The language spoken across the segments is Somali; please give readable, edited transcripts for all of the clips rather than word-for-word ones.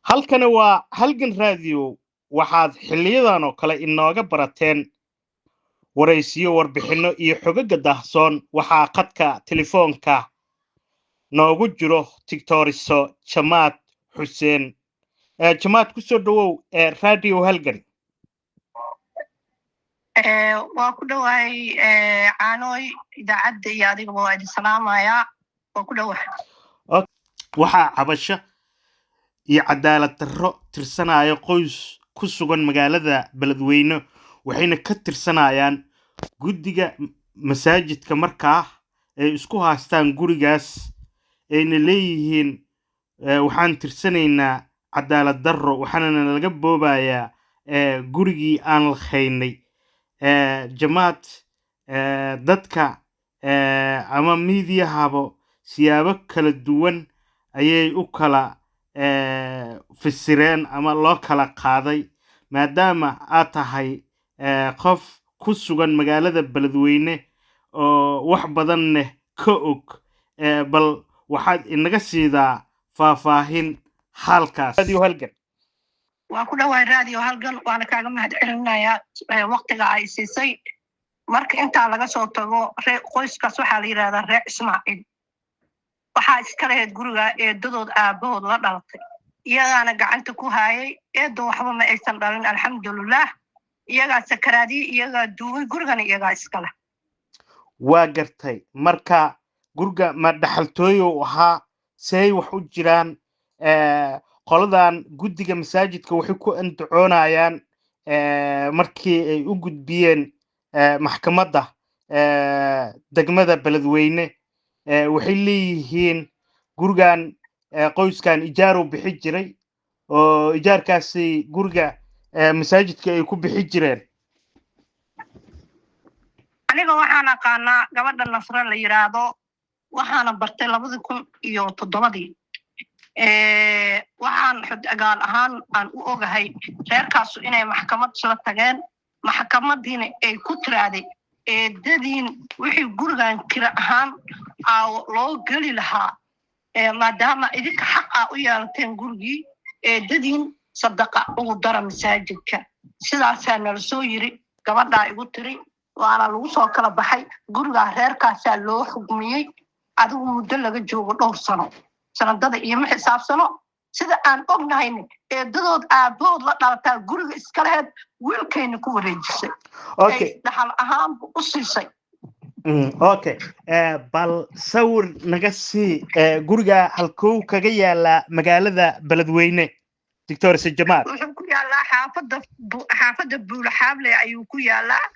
Halkani waa Halgan Radio. Waxaad xiliyadan oo kale inooga barateen waraysiyo, warbixinno iyo xogaga daahsoon. Waxaa khadka telefoonka noogu jiro Doctoriso Jamaad Xuseen. Jamaad, kusoo dhawow Radio Halgan. Waa ku dhowahay, Caanooy. Idaacadda iyo adigaba waa idin salaamayaa. Waa ku dhowahay. Waxaa cabasho iyo cadaalad darro tirsanaya qoys ku sugan magaalada Beledweyne, waxayna ka tirsanayaan guddiga masaajidka markaa ay isku haystaan gurigaas, ayna leeyihiin, "Waxaan tirsanaynaa cadaalad darro, waxaana laga boobayaa gurigii aan lahaynay." Jamaad, dadka ama miidiyahaba siyaabo kala duwan ayay u kala fasireen ama loo kala qaaday. Maadaama aad tahay qof ku sugan magaalada Beledweyne oo wax badanneh ka og, bal waxaad inaga siidaa faahfaahin halkaas Radio Halgan. Waa ku dhowahay Radio Halgan, waana kaaga mahad celinayaa waktiga ay siisay. Marka intaa laga soo tago, qoyskaas waxaa la yidhahdaa Reer Ismaaciil. Waxaa iska lahayd guriga eedadood aabahood la dhalatay, iyagaana gacanta ku haayay. Eedo waxba ma aysan dhalin, alxamdulilah. Iyagaa sakaraadiye, iyagaa duugay, gurigana iyagaa iskale. Waa gartay. Marka guriga ma dhaxaltooyo u ahaa? Seey wax u jiraan? Qoladan guddiga masaajidka waxay ku andacoonayaan, markii ay u gudbiyeen maxkamadda degmada Beledweyne, waxay leeyihiin gurigan qoyskan ijaaru bixi jiray, oo ijaarkaasi guriga masaajidka ay ku bixi jireen. Aniga waxaan aqaanaa gabadha Nasre la yidhaahdo, waxaana bartay 2007-dii. Waxaan xodagaal ahaan aan u ogahay reerkaasu inay maxkamad isla tageen, maxkamadiina ay ku tiraaday, "Eedadiin wixii gurigan kira ahaan aa loo geli lahaa, maadaama idinka xaq aa u yeelateen gurigii, eedadiin sadaqa ugu dara masaajidka." Sidaasaa nala soo yiri, gabadhaa igu tiri, waana lagu soo kala baxay. Gurigaa reerkaasaa loo xugmiyey. Adigu muddo laga joogo dhowr sano, sanadada ioma xisaabsano. Sida aan ognahayna, eedadood aabahood la dhalataa guriga iska laheed, wiilkayna ku wareejisay, ay dhaxal ahaanbu u siisay. Okay, bal sawir naga sii guriga, halkow kaga yaalaa magaalada Beledweyne, Doctor Sejamaad? Wuxuu ku yaalaa xaafadda Buulaxaable ayuu ku yaalaa.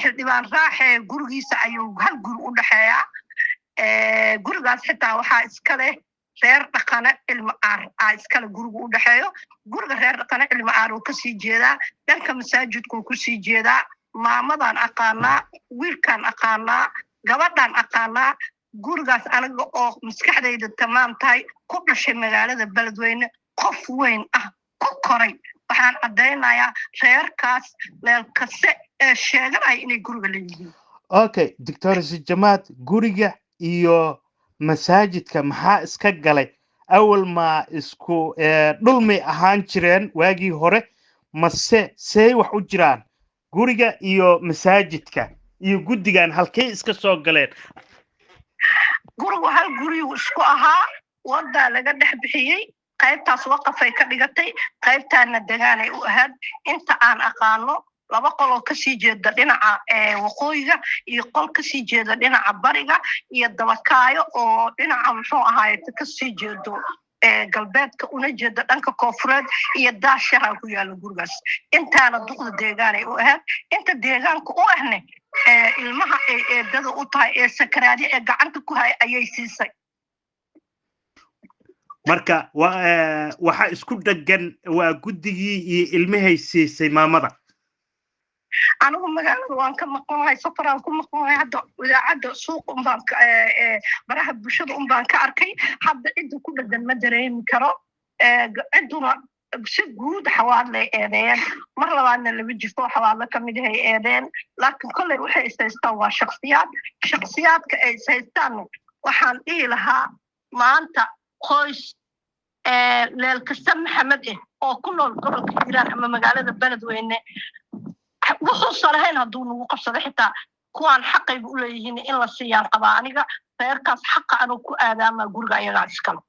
Xildhibaan Raaxe gurigiisa ayuu hal guri u dhexeeyaa. Gurigaas xitaa waxaa iska leh Reer Dhaqane Cilmi Aar aa iskale. Gurigu u dhexeeyo guriga Reer Dhaqane Cilmi Aar uu kasii jeedaa, dhanka masaajidkuu kusii jeedaa. Maamadaan aqaanaa, wiilkaan aqaanaa, gabadhaan aqaanaa. Gurigaas aniga oo maskaxdayda tamaam tahay, ku dhashay magaalada Beledweyne, qof weyn ah, ku koray, waxaan caddaynayaa reerkaas Leelkase ee sheeganaya inay guriga leeyihiin. Okay, Doctor Sejamaad, guriga iyo masaajidka maxaa iska galay? Awal ma isku dhulmay ahaan jireen waagii hore, mase seey wax u jiraan? Guriga iyo masaajidka iyo guddigan halkay iska soo galeen? Gurigu hal gurigu isku ahaa. Wadaa laga dhex bixiyey, qaybtaas waqafay ka dhigatay, qaybtaana degaanay u ahayd. Inta aan aqaano, laba qoloo kasii jeeda dhinaca waqooyiga iyo qol kasii jeeda dhinaca bariga iyo dabakaayo oo dhinaca, muxuu ahaaye, kasii jeedo galbeedka una jeeda dhanka koonfureed, iyo daashaha ku yaala gurigaas. Intaana duqda deegaanay u ahayd. Inta deegaanka u ahne, ilmaha ay eedada u tahay ee sakaraadi ee gacanta ku hay ayay siisay. Marka waxa isku dhegan waa guddigii iyo ilmahay siisay maamada. Anigu magaalada waan ka maqanahay, safaraan ku maqanahay. Hadda idaacadda suuq unbaan, baraha bulshada unbaan ka arkay. Hadda cidda ku dhegan ma dareemi karo. Cidduna si guud Xawaadlay eedeeyeen, mar labaadna laba jifo Xawaadle ka mid ahay eedeen. Laakiin kolley waxay ishaystaan waa shaksiyaad. Shaksiyaadka ay ishaystaanna waxaan dhihi lahaa, maanta qoys Leelkasta Maxamed oo ku nool gobolka Hiiraan ama magaalada Beledweyne, wuxuusan ahayn hadduu nagu qabsado xitaa, kuwaan xaqayba u leeyihiin in la siiyaan qabaa. Aniga reerkaas xaqa anuu ku aadaamaa, guriga ayagaa iskale.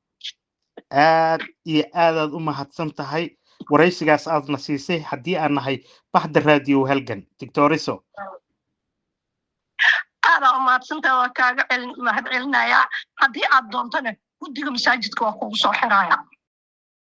Aad iyo aadaad u mahadsan tahay waraysigaas aadna siisay haddii aan nahay baxda Raadiyo Halgan, doctoriso. Aadaa u mahadsantahay, waa kaaga mahad celinayaa. Haddii aad doontona guddiga masaajidka waa kugu soo xiraya.